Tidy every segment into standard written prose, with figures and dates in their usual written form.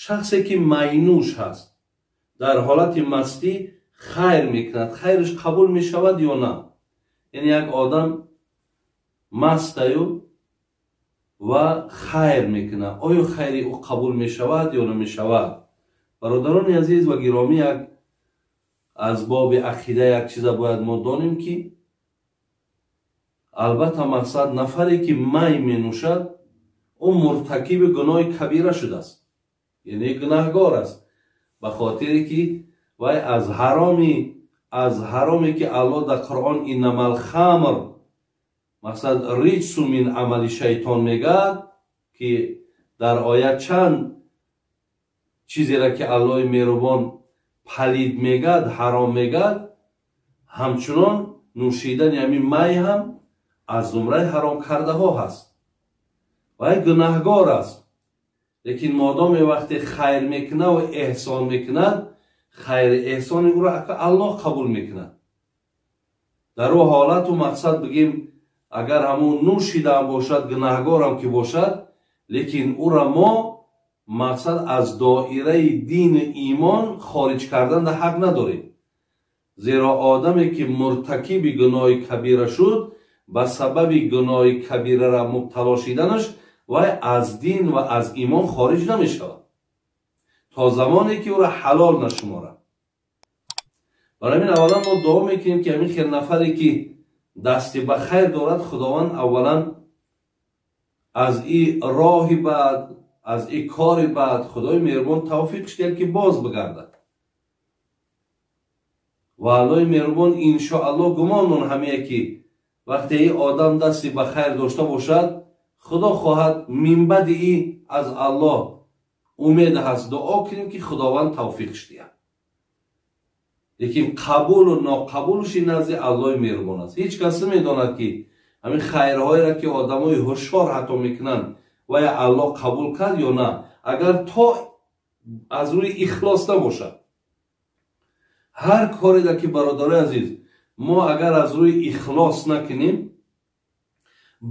Шахсе ки майнӯш ҳаст, дар ҳолати мастӣ хайр мекунад, хайраш қабул мешавад ё на? Яъне як одам мастаю ва хайр мекунад, оё хайри ӯ қабул мешавад ё намешавад? Бародарони азиз ва гиромӣ, як аз боби ақида як чиза бояд мо донем, ки албатта мақсад нафаре ки май менӯшад, ӯ муртакиби гуноҳи кабира шудааст, яъне гунаҳгор аст, ба хотире ки вай аз ҳароме ки Аллоҳ дар Қуръон иннамал хамр мақсад риҷсу мин амали шайтон мегӯяд, ки дар оят чанд чизеро ки Аллоҳи меҳрубон палид мегӯяд, ҳаром мегӯяд, ҳамчунон нӯшидани ҳамин май ҳам аз зумраи ҳаром кардаҳо ҳаст. Вай гунаҳгор аст, лекин модоме вақте хайр мекунад ва эҳсон мекунад, хайри эҳсони ӯро Аллоҳ қабул мекунад. Дар ӯ ҳолату мақсад бигем, агар ҳамун нӯшидаам бошад, гунаҳгорам ки бошад, лекин ӯра мо мақсад аз доираи дину имон хориҷ кардан дар ҳақ надорем. Зеро одаме ки муртакиби гуноҳи кабира шуд, ба сабаби гуноҳи кабирара мубтало шиданаш вай аз дин ва аз имон хориҷ намешавад то замоне ки ӯра ҳалол нашуморад. Барои ҳамин аввалан мо дуо мекунем, ки ҳамин хел нафаре ки дасти ба хайр дорад, Худованд аввалан аз и роҳи бад, аз и кори бад Худои меҳрубон тавфиқш диҳад, ки боз бигардад. Ва Аллоҳи меҳрубон иншоаллоҳ гумонмон ҳамие, ки вақте и одам дасти ба хайр дошта бошад, Худо хоҳад минбаъди и аз Аллоҳ умед ҳаст, дуо кунем, ки Худованд тавфиқш диҳад. Лекин қабулу ноқабулши назди Аллоҳи меҳрубон аст. Ҳеҷ кас намедонад, ки ҳамин хайрҳоеро ки одамои ҳушёр ҳатто мекунанд, вая Аллоҳ қабул кард ё на, агар то аз рӯи ихлос набошад. Ҳар кореда ки, бародарои азиз, мо агар аз рӯи ихлос накунем,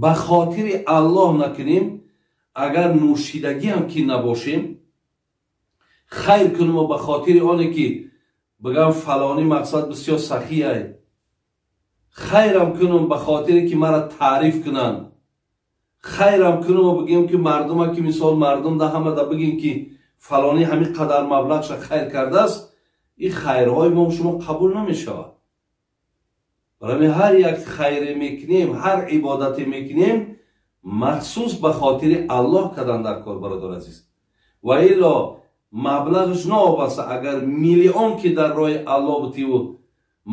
ба хотири Аллоҳ накунем, агар нӯшидагиам ки набошем, хайр кунем ба хотири оне ки бигам фалонӣ мақсад бисёр сахияй, хайрам кунам ба хотире ки мара таъриф кунанд, хайрам кунам бигем ки мардума ки мисол мардум да ҳамада бигем ки фалонӣ ҳамин қадар маблағша хайр кардааст, ин хайрҳои мо шумо қабул намешавад. Барои ҳар як хайре мекунем, ҳар ибодате мекунем, махсус ба хотири Аллоҳ кардан дар кор, бародар азиз. Ва илло маблағш наобаста, агар миллион ки дар роҳи Аллоҳ бутиву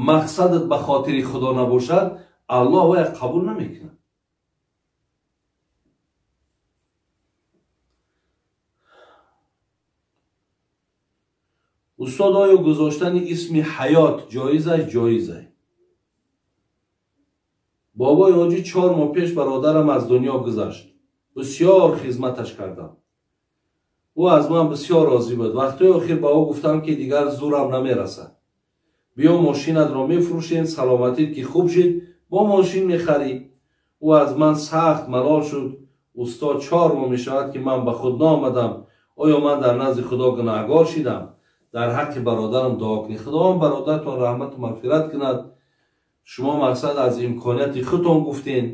мақсадат ба хотири Худо набошад, Аллоҳ вая қабул намекунад. Устод, оё гузоштани исми ҳаёт ҷоиз аст? Ҷоиз аст. Бобои ҳоҷӣ 4 моҳ пеш бародарам аз дунё гузашт. Бисёр хизматаш кардам. Ӯ аз ман бисёр розӣ буд. Вақтҳои охир ба ӯ гуфтам, ки дигар зурам намерасад. Биё мошинатро мефурӯшем, саломатит ки хуб шид, бо мошин мехарӣ. Ӯ аз ман сахт малол шуд. Устод, 4 моҳ мешавад, ки ман ба худ наомадам. Оё ман дар назди Худо гунаҳгор шидам? Дар ҳаққи бародарам дуо кунед. Худованд бародартон раҳмату мағфират кунад. Шумо мақсад аз имконияти худтон гуфтен.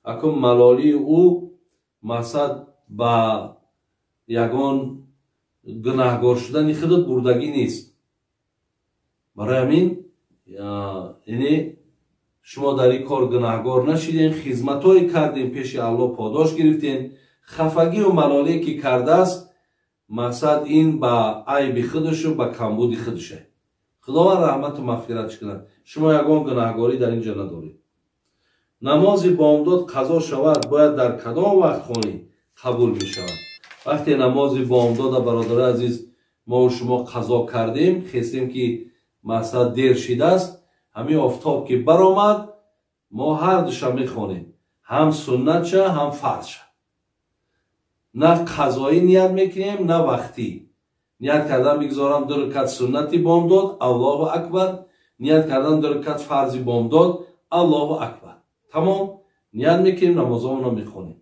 Акун малолии ӯ мақсад ба ягон гунаҳгор шудани худат бурдагӣ нест. Барои ҳамин яъне шумо дар ин кор гунаҳгор нашиден, хизматҳое кардем, пеши Аллоҳ подош гирифтен. Хафагию малолие ки кардааст, мақсад ин ба айби худашу ба камбуди худаше. Худованд раҳмату мағфиратш кунад. Шумо ягон гунаҳгорӣ дар ин ҷо надоред. Намози бомдод қазо шавад, бояд дар кадом вақт хонӣ қабул мешавад? Вақте намози бомдода, бародарои азиз, мо шумо қазо кардем, хестем ки мақсад дер шидааст, ҳамин офтоб ки баромад, мо ҳар душа мехонем, ҳам суннатша, ҳам фарзша. На қазоӣ ният мекунем, на вақтӣ. Ният кардан бигзорам 2 ракат суннати бомдод, Аллоҳу акбар. Ният кардан 2 ракат фарзи бомдод, Аллоҳу акбар. Тамом, ният мекунем, намозҳоро мехонем.